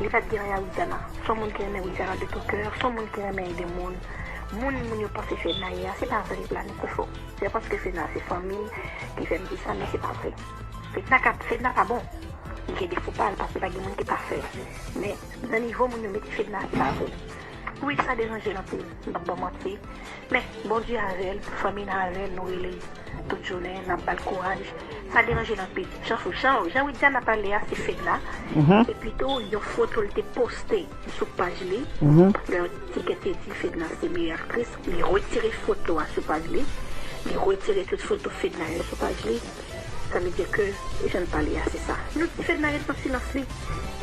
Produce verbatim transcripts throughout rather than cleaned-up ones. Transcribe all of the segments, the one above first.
Li pa t gen anyen a Widiana. Se yon moun ki renmen Widiana de tout kè, se yon moun ki renmen ede moun. Moun, moun yo panse Fedna ye a, se pa vre, Planèt, se fo. Se paske Fedna se fanmi ki fè m di sa, men se pa vre. Fedna ka, Fedna pa bon. Li gen defo pa l, paske pa gen moun ki pafè. Men, nan nivo moun yo mete Fedna, se pa vre. Wi, sa deranje l anpil, m p ap ba w manti. Men, Bondye avè l, fanmi nan avè l, nou rele l tout jounen, n ap ba l kouraj. Sa deranje l anpil. Jan, jan, jan Widiana pale a, se Fedna. Epi tou, yon foto l te poste sou paj li. Lè Ticket te di Fedna se meyè aktris, li retire foto a sou paj li. Li retire tout foto Fedna yo sou paj li. Sa vle di ke, jan l pale a, se sa. Nou di Fedna ret nan silans li.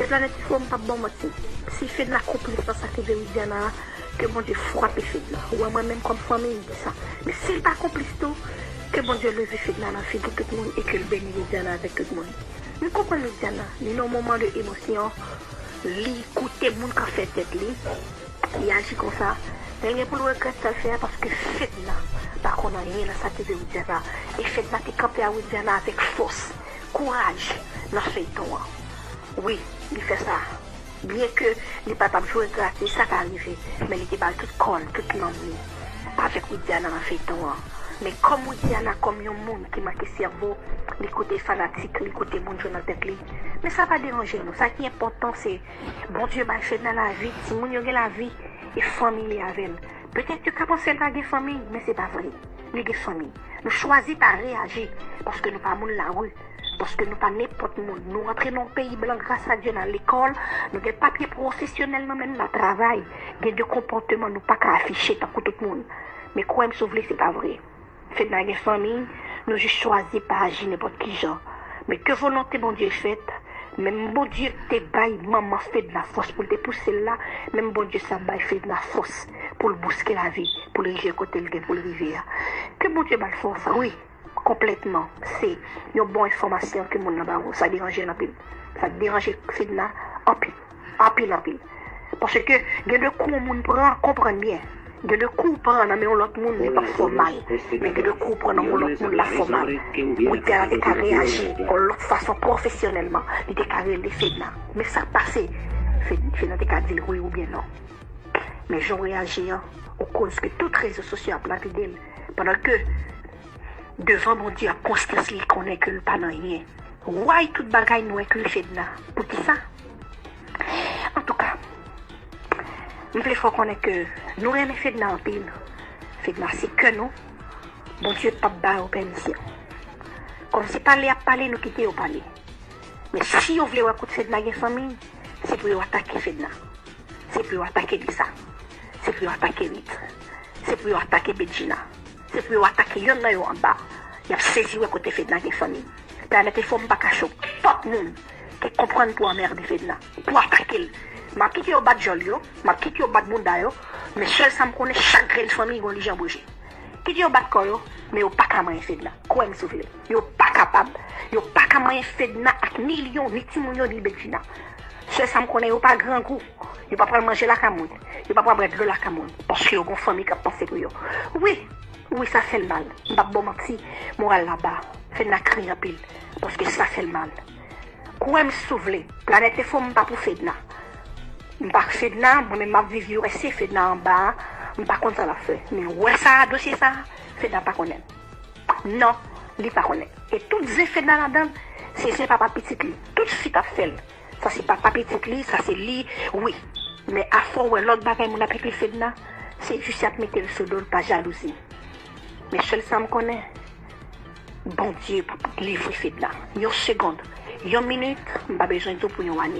E Planèt Info, m p ap ba w manti. Si Fedna konplis nan sa ki rive Widiana a, ke Bondye frape Fedna. Ou wè, mwen menm kòm fanmi, m di sa. Men si l pa konplis tou, ke Bondye leve Fedna nan figi tout moun e ke l beni Widiana avèk tout moun. M konprann Widiana, li nan yon moman de emosyon, li koute moun k ap fè tèt li, li aji konsa. Men l gen pou l regrèt sa l fè a, paske Fedna pa konn anyen nan sa ki rive Widiana. E Fedna te kanpe a Widiana avèk fòs, kouraj nan feyton an. Wi, li fè sa. Byenke li pa t ap jwe grate, sa ka rive, men li te ba l tout kò l, tout nanm li avèk Widiana nan feyton an. Men kòm Widiana, kòm yon moun ki manke sèvo, li koute fanatik, li koute moun jwe nan tèt li. Men sa pa deranje nou. Sa ki enpòtan, se Bondye bay Fedna lavi, timoun yo gen lavi, e fanmi li avè l. Petèt yo ka panse l pa gen fanmi, men se pa vre. Li gen fanmi. Nou chwazi pa reyaji, paske nou pa moun lari, paske nou pa nenpòt moun. Nou rantre nan yon peyi blan, gras a Dye, n al lekòl, nou gen papye pwofesyonèl nan men n, n ap travay. Gen de konpòteman nou pa ka afiche tankou tout moun. Men kwè m si w vle, se pa vre. Fedna gen fanmi, nou jis chwazi pa aji nenpòt ki jan. Men ke volonte Bondye fèt, menm Bondye k te bay manman Fedna fòs pou l te pouse l la, menm Bondye sa ap bay Fedna fòs pou l bouske lavi, pou l rive kote l gen pou l rive a. Ke Bondye ba l fòs, wi, konplètman. Se yon bon enfòmasyon ke moun nan ba ou. Sa deranje l anpil. Sa deranje Fedna anpil. Anpil, anpil. Paske gen de kou yon moun pran, konprann byen. Gen de kou w pran nan men yon lòt moun, li p ap fè w mal. Men gen de kou w pran nan men yon lòt moun, l ap fè w mal. Widiana te ka reyaji yon lòt fason pwofesyonèlman. Li te ka rele Fedna. Men sa k pase, Fed-, Fedna te ka di l wi oubyen non. Men jan w reyaji an, ou koz ke tout rezo sosyo ap lapide l. Pandan ke devan Bondye ak konsyans li, li konnen ke l pa nan anyen. Why tout bagay nou enkli Fedna? Poukisa? Antouka, m vle fè w konnen ke nou renmen Fedna anpil. Fedna se kè nou. Bondye p ap ba yo pèmisyon. Kòm se pale y ap pale, nou kite yo pale. Men si yo vle wè kote Fedna gen fanmi, se pou yo atake Fedna. Se pou yo atake Lisa. Se pou yo atake Rit. Se pou yo atake Bedjina. Se pou yo atake yonn nan yo anba. Y ap sezi wè kote Fedna gen fanmi. Planèt Enfo, m pa kache w. Tout moun ki konprann pou anmède Fedna, pou atake l. M ap kite yo bat djòl yo, m ap kite yo bat bounda yo, men sèl sa m konnen, chak grenn fanmi gon li janboje. Kite yo bat kò yo, men yo pa ka manyen Fedna. Kwè m si w vle. Yo pa kapab. Yo pa ka manyen Fedna ak ni Lyon, ni timoun yo, ni Bedjina. Sèl sa m konnen, yo pa grangou. Yo pa pral manje lakay moun. Yo pa pral bwè dlo lakay moun. Paske yo gon fanmi k ap panse pou yo. Wi, wi, sa fè l mal. M p ap ba w manti. Moral la ba. Fedna kriye anpil. Paske sa fè l mal. Kwè m si w vle. Planèt Enfo, m pa pou Fedna. M pa Fedna, mwen menm m ap viv U S A, Fedna anba a, m pa konn sa l ap fè. Men wè sa, dosye sa, Fedna pa konnen. Non, li pa konnen. E tout zen Fedna ladan l, se zen papa pitit li. Tout fi t ap fè l. Sa se papa pitit li, sa se li, wi. Men afè w wè lòt bagay moun ap ekri Fedna, se jis y ap mete l sou do l pa jalouzi. Men sèl sa m konnen, Bondye p ap livre Fedna. Yon segond, yon minit, m pa bezwen di w pou yon ane.